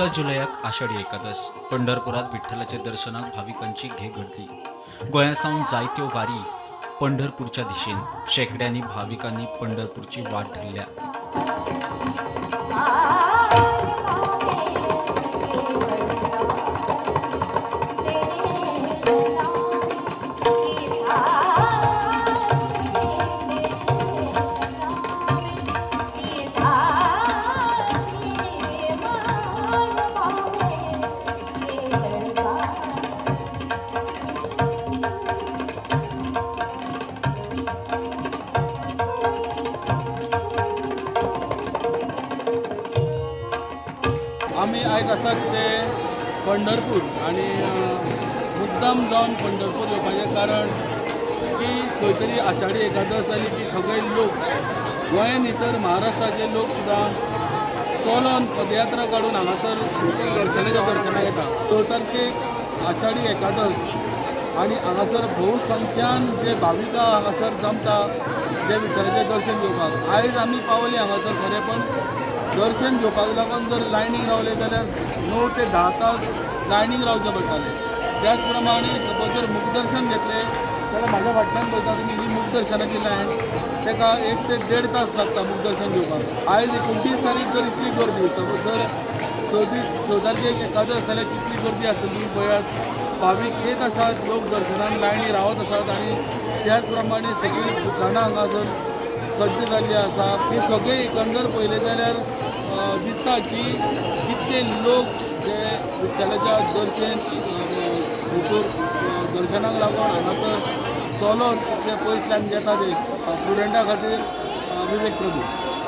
स जुलयाक आषाढी एकादस. पंढरपुरात विठ्ठलाच्या दर्शनाक भाविकांची घे घडली. गोंया सावन जायत्यो वारी पंढरपूरच्या दिशेन. शेकड्यांनी भाविकांनी पंढरपूरची वाट धरल्या. आमी आयज आसात ते पंढरपूर आनी मुद्दाम जावन पंढरपूर येवपाचें कारण की खंय तरी आषाढी एकादस जाली की सगळे लोक गोंया न्ही तर महाराष्ट्राचे लोक सुद्दां चलोन पदयात्रा काडून हांगासर दर्शनाच्या दर्शनाक येता. स तारखेक आषाढी एकादस आनी हांगासर भोवसंख्यान जे भाविकां हांगासर जमता जे विठ्ठलाचें दर्शन घेवपाक. आयज आमी पावले हांगासर खरें, पण दर्शन घेवपाक लागून जर लायनीक रावले जाल्यार 9 ते 10 तास लायनीक रावचें पडटालें. त्याच प्रमाणे सपोज जर मुखदर्शन घेतलें जाल्यार म्हाज्या फाटल्यान पळयता तुमी ही मुखदर्शनाची लायन, ताका 1 ते 1.5 तास लागता मुखदर्शन घेवपाक. आयज 29 तारीख जर इतली गर्दी, सपोज जर 6 तारखेक एकादस जाल्यार कितली गर्दी आसतली पळयात. भावीक येत आसात, लोक दर्शनाक लायनी रावत आसात आनी त्याच प्रमाणे सगळीं दुकानां हांगासर सज्ज जाल्ली आसा. हे सगळे एकंदर पळयलें जाल्यार दिसता की कितले लोक जे विठ्ठलाच्या दर्शन भितर दर्शनाक लागून हांगासर चलोन इतले पयसल्यान येता ते. प्रुडंटा खातीर विवेक प्रभू.